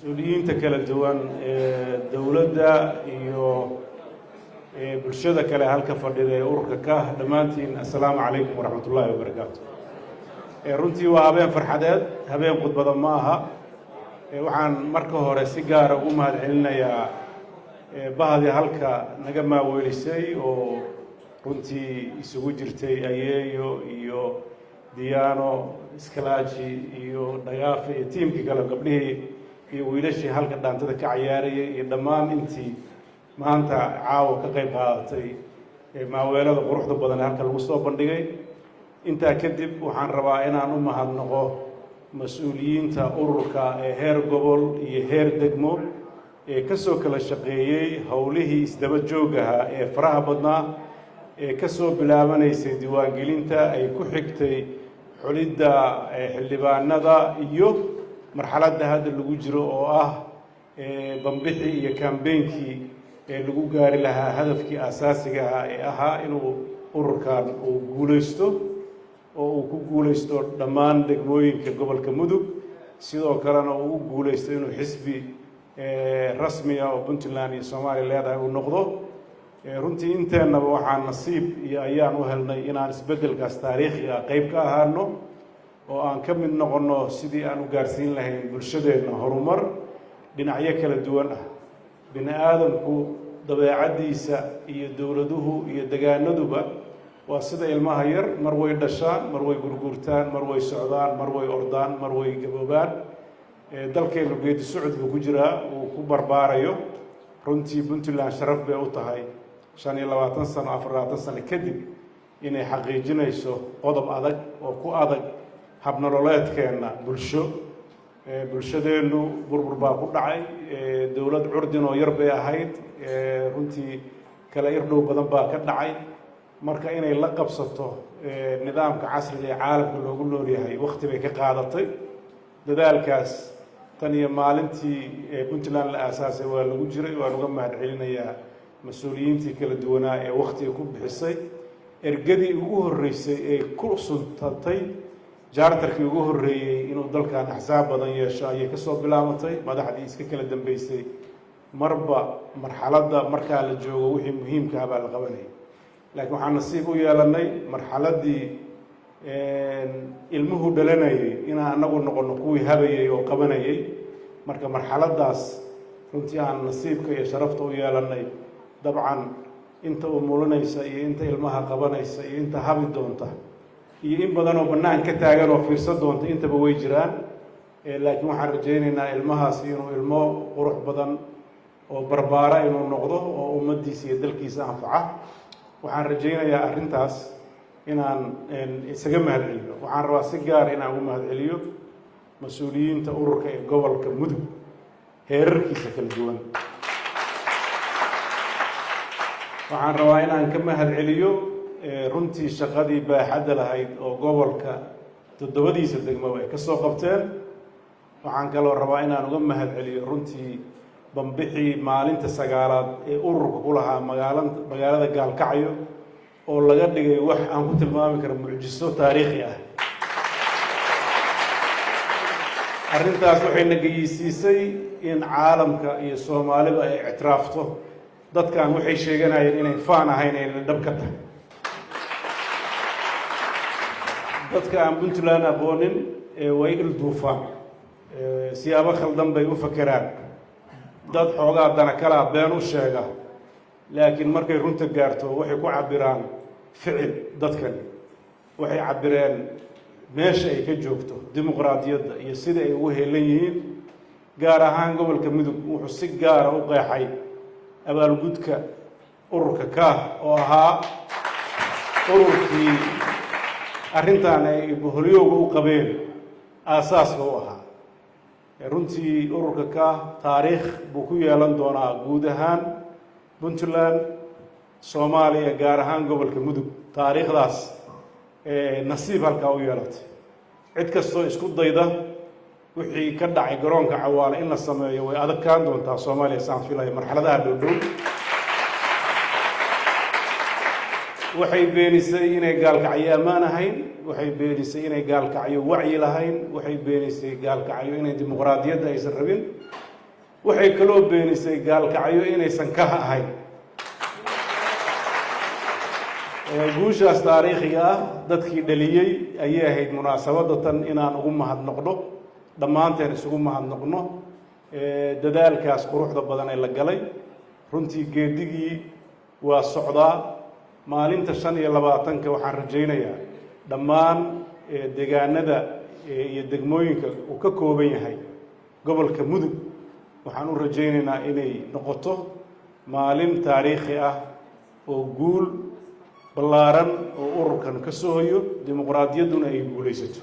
Mas-uuliyiinta kala duwan ee dowladda iyo bulshada kale halka fadhida ee ururka Kaah, dhammaantiin assalaamu calaykum waraxmat ullaahi wabarakaatu. Runtii waa habeen farxadeed, habeen khudbada ma aha. Waxaan marka hore si gaara ugu mahad celinayaa bahdii halka naga maaweelisay oo runtii isugu jirtay Ayeeyo iyo Diyaano Iskalaaji iyo Dhagaafe iyo tiimkii kale, gabdhihii iyo wiilashii halka dhaantada ka cayaarayay iyo dhammaan intii maanta caawa ka qayb qaadatay maaweelada quruxda badan ee halka lagu soo bandhigay. Intaa kadib, waxaan rabaa inaan u mahadnaqo mas-uuliyiinta ururka ee heer gobol iyo heer degmo ee ka soo kala shaqeeyey howlihii isdaba joog ahaa ee faraha badnaa ee ka soo bilaabanaysay diiwaangelinta, ay ku xigtay xulidda xildhibaanada, iyo marxaladda hadda lagu jiro oo ah bambixii iyo campaign-kii ee lagu gaari lahaa hadafkii aasaasiga ahaa ee ahaa inuu ururkan uu guulaysto oo uu ku guulaysto dhammaan degmooyinka gobolka Mudug, sidoo kalena uu u guulaysto inuu xisbi rasmiya oo Puntland iyo Soomaaliya leedahay uu noqdo. Runtii inteennaba waxaan nasiib iyo ayaan u helnay inaan isbeddelkaas taariikhiga qayb ka ahaano oo aan ka mid noqonno sidii aan u gaarsiin lahayn bulshadeenna horumar dhinacyo kala duwan ah. Bini aadamku dabeecaddiisa iyo dowladuhu iyo degaanaduba waa sida ilmaha yar: mar way dhashaan, mar way gurguurtaan, mar way socdaan, mar way ordaan, mar way gaboobaan. Dalkeennu geedi socod buu ku jiraa uu ku barbaarayo. Runtii Puntland sharaf bay u tahay 25 sano, 24 sano kadib inay xaqiijinayso qodob adag oo ku adag habnololeedkeenna bulsho. Bulshadeennu burbur baa ku dhacay, dowlad curdin oo yar bay ahayd, runtii kala irdhow badan baa ka dhacay. Marka inay la qabsato nidaamka casriga ee caalamka loogu nool yahay wakti bay ka qaadatay. Dadaalkaas tan iyo maalintii Puntland la aasaasay waa lagu jiray. Waan uga mahad celinayaa mas-uuliyiintii kala duwanaa ee waktiga ku bixisay. Ergadii ugu horreysay ee ku suntatay charter-kii ugu horreeyey inuu dalkan axsaab badan yeesho ayay kasoo bilaabatay. Madaxdii iska kala dambeysay, marba marxaladda markaa la joogo wixii muhiimka ah baa la qabanayay. Laakiin waxaan nasiib u yeelanay marxaladdii ilmuhu dhalanayay inaan anagu noqono kuwii habayay oo qabanayay. Marka marxaladdaas runtii aan nasiibka iyo sharafta u yeelanay, dabcan inta umulinaysa iyo inta ilmaha qabanaysa iyo inta habi doonta iyo in badan oo bannaan ka taagan oo fiirsan doonta intaba way jiraan. Laakiin waxaan rajaynaynaa ilmahaasi inuu ilmo qurux badan oo barbaara inuu noqdo oo ummaddiisa iyo dalkiisa anfaca. Waxaan rajaynayaa arrintaas inaan isaga mahad celiyo. Waxaan rabaa si gaara inaan ugu mahad celiyo mas-uuliyiinta ururka ee gobolka Mudug heerarkiisa kala duwan. Waxaan rabaa inaan ka mahad celiyo runtii shaqadii baaxadda lahayd oo gobolka toddobadiisa degmaba ay ka soo qabteen. Waxaan kaloo rabaa inaan uga mahad celiyo runtii bambixii maalinta sagaalaad ee ururka ku lahaa magaalada Gaalkacyo oo laga dhigay wax aan ku tilmaami kara mucjiso taariikhi ah. Arrintaas waxay na geysiisay in caalamka iyo Soomaaliba ay ictiraafto dadkan waxay sheeganayeen inay faan ahayn, ayna dhab ka tahay. Dadka aan Puntland aqoonin way ilduufaan, siyaabo khaldan bay u fakeraan, dad xoogaa dana kalaa been u sheega, laakiin markay runta gaarto waxay ku cabbiraan ficil. Dadkani waxay cabbireen meesha ay ka joogto dimuqraadiyadda iyo sida ay ugu heelan yihiin. Gaar ahaan gobolka Mudug wuxuu si gaara u qeexay abaalgudka ururka Kaah oo ahaa ururkii arrintan ay boholyowga u qabeen aasaaska u ahaa. Runtii ururka Kaah taariikh buu ku yeelan doonaa guud ahaan Puntland, Soomaaliya, gaar ahaan gobolka Mudug. Taariikhdaas nasiib halkaa u yeelatay cid kastoo isku dayda wixii ka dhacay garoonka Cawaale in la sameeyo way adagkaan doontaa Soomaaliya, saan filayo marxaladaha dhowdhow. Waxay beenisay inay Gaalkacyo ammaan ahayn, waxay beenisay inay Gaalkacyo wacyi lahayn, waxay beenisay Gaalkacyo inay dimuqraadiyadda aysan rabin. Waxay kaloo beenisay Gaalkacyo inaysan Kah ahayn. Guushaas taariikhiga ah dadkii dhaliyey ayay ahayd munaasabadda tan inaan ugu mahadnoqno, dhammaanteen isugu mahadnoqno dadaalkaas quruxda badan ee la galay. Runtii geedigii waa socdaa. Maalinta 25-ka waxaan rajaynayaa dhammaan deegaanada iyo degmooyinka uu ka kooban yahay gobolka Mudug, waxaan u rajaynaynaa inay noqoto maalin taariikhi ah oo guul ballaaran oo ururkan ka soo hoyo, dimuqraadiyadduna ay guulaysato.